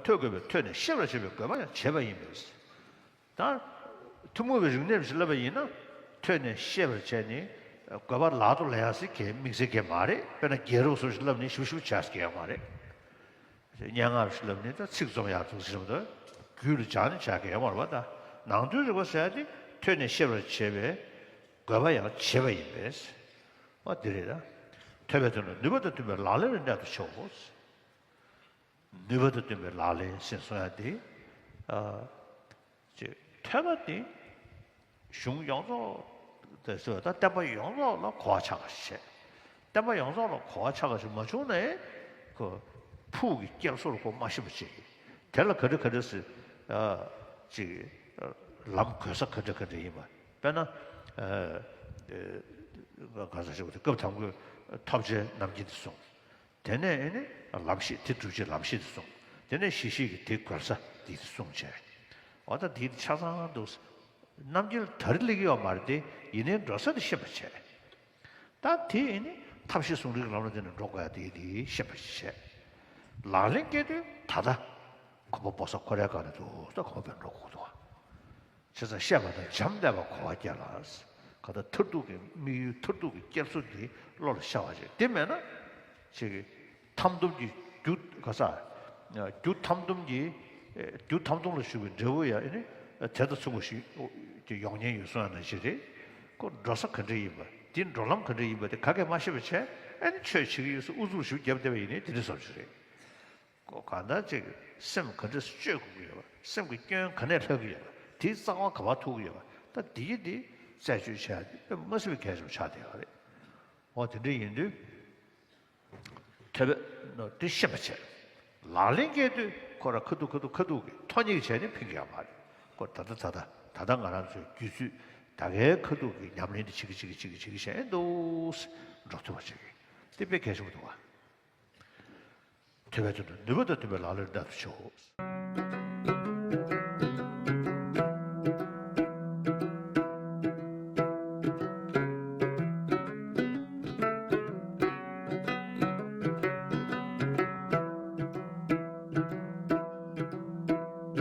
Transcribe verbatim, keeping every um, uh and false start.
ཐོས་དགོས་པས་ཐོས་ནས་ཤེས་པར་བྱེད་པའི་དགོས་པ་ཡང་བྱེད་པ་ཡིན་པས། ད་ཐུན་མོང་བའི་རིག་གནས་ཞིག་བསླབ་པ་ཡིན་ན། ཐོས་ནས་ཤེས་པར་བྱས་ནས་དགོས་པ་ལག་ཏུ་ལེན་ཡ་ཟེར་གྱི་དམིགས་བསལ་གྱི་མ་རེད། དཔེར་ན་རྒྱལ་རབས་སོགས་ཞིག་བསླབ་ནས་ཞིབ་ཞིབ་བྱས་ཀྱི་ཡོད་མ་རེད། སྙན་ངག་ཞིག་བསླབ་ནས་ད་ཚིག་རྩོམ་ཡག་འདུག་ཟེར་བ་དང་རྒྱུད་ལ་སྦྱངས་ནས་བྱ་དགོས་ཡོད་མ་རེད་པ། ད་ནང་དོན་རིག་པ་ཟེར་ཡ་དེ་ཐོས་ནས་ཤེས་པར་བྱེད་པའི་དགོས་པ་ཡང་བྱེད་པ་ཡིན་པས། ཨོ་དེ་རེད་ད། ཐོས་པའི་དོན་ལ་ནུས་པ་དང་བསྟུན་པའི་ལག་ལེན་ལ་གནད་དུ་ཆེའོ། ནུས་པ་དང་བསྟུན་པའི་ལག་ལེན་ཟེར་གསུང་ཡ་དེ། ཨ། ཅེས་ཐོས་པ་དེ་གཞུང་ཡོངས་རྫོགས་དེ་ཚོ་ད་བསྟན་པ་ཡོངས་རྫོགས་ལ་གོ་བ་ཆགས་པ་ཞིག་བྱས། བསྟན་པ་ཡོངས་རྫོགས་ལ་གོ་བ་ཆགས་པ་ཞིག་མ་བྱུང་ན། ཁོ་ཕུགས་ཀྱི་སྐྱེལ་སོར་ཁོ་མ་ཤེས་པ་ཅིག་དེ་ལ་ག་འདྲ་ག་འདྲ་ཟེར། ཨ། ཅིག་ལམ་གོལ་ས་ག་འདྲ་ག་འདྲ་ཡིན་པ། དཔེར་ན། ཨ། ཨ། ག་ས་ཞིག་སྐབས་དང་པོའི་ཐོབ་བྱའི་རྣམ་མཁྱེན་དེ་གསུངས། དེ་ནས་ཨེ་ནི་ལམ་ཤེས་དེ་སྒྲུབ་བྱེད་ལམ་ཤེས་དེ་གསུངས། དེ་ནས་གཞི་ཤེས་ཀྱི་དེ་གོལ་ས་དེ་དེ་གསུངས་བྱས། འོ་ད་དེ་ཆ་ཚང་འདུག་རྣམ་འགྱུར་དར་སླེབས་ཀྱི་ཡོད་མ་རེད་དེ། ཡིན་ནའི་འགྲོ་ས་དེ་ཤེས་པ་བྱས། ད་དེ་ཨེ་ནི་ཐབས་ཤེས་ཟུང་འབྲེལ་གྱི་ལམ་ལ་བརྟེན་ནས་འགྲོ་དགོས་ཡ་དེ་དེ་ཤེས་པ་བྱས། ལག་ལེན་སྐྱེལ་དུས་ད་ལྟ་གོམ་པ་སྤོ་ས་ཁོ་རའི་སྒང་ནས་འདུག་ད་གོམ་པ་འགྲོ་དགོས་འདུག་བྱས་ཙང་ཤེས་པ་དང་བྱམས་བསྟེན་པ་གོ་བ་སྐྱེ་ལ། ག་ད་མཐར་ཐུག་གི་དམིགས་ཡུལ་མཐར་ཐུག་གི་སྐྱེལ་སོ་འདི་བློ་ལ་ཤར་བ་ཞིག་དེ་མེད་ན། ཅིག་གི་ཐམ་དུམ་གྱི་རྒྱུ་ག་ས། རྒྱུ་ཐམ་དུམ་གྱི། རྒྱུ་ཐམ་དུམ་ལ་ཞུགས་པའི་འབྲས་བུ་ཡང་ཨེ་ནི་དེ་དང་མཚུངས་པ་ཞིག་ཅིག་ཡོང་ཉེན་ཡོད་གསུང་ཡ་ནང་བཞིན་རེད། ཁོ་འགྲོ་ས་ག་འདྲ་ཡིན་པ་དེ་འགྲོ་ལམ་ག་འདྲ་ཡིན་པ་དེ་ག་གེ་མ་ཤེས་པ་བྱས། ཨེ་ནི་ཆོས་བྱེད་ཀྱི་ཡོད་ས་ཨུ་ཚུགས་ཞིག་བརྒྱབ་བསྡད་པ་ཡིན་ནའི་དེ་འདྲ་བཟོ་ཞིག་རེད། ཁོ་གང་ལྟར་ཅིག་སེམས་ག་འདྲ་སེ་བཅོས་དགོས་ཀྱི་ཡོད་པ། སེམས་ཀྱི་སྐྱོན་ག་ནས་ལྷག་གི་ཡོད་པ། དེའི་རྩ་བ་ག་པར་ཐུག་གི་ཡོད་པ། ད་འདི་ཡི་འདི་རྩད་གཅོད་བྱས་ཏེ་དཔེ་མ་སྲིད་པའི་གལ་ཆེན་པོ་ཆགས་བསྡད་ཡོད་རེད། འོ་དེ་འདྲ་ཡིན་དུས། ཐོས་པ་ནོ་དེ་ཤེས་པ་བྱས། ལག་ལེན་སྐྱེལ་དུས་ཁོ་རང་ཁ་ཐུག་ཁ་ཐུག་ཁ་ཐུག་གི་ཐོ་ཉིག་བྱས་ནས་ཕིང་གི་ཡོད་མ་རེད། ཁོ་ད་ལྟ་ད་ལྟ་ད་ལྟ་ང་རང་ཚོའི་རྒྱུད་ཚོད་ད་གའི་ཁ་ཐུག་གི་ཉམས་ལེན་དེ་བྱེད་ཀྱི་བྱེད་ཀྱི་བྱེད་ཀྱི་བྱེད་ཀྱི་བྱས་འདུག་འགྲོ་ཐུབ་པ་བྱེད་ཀྱི་དེ་དཔེ་གལ་ཆེན་པོ་འདུག་བ། ཐོས་པའི་དོན་དུ་ནུས་པ་དང་བསྟུན་པའི་ལག་ལེན་གནད་དུ་ཆེའོ།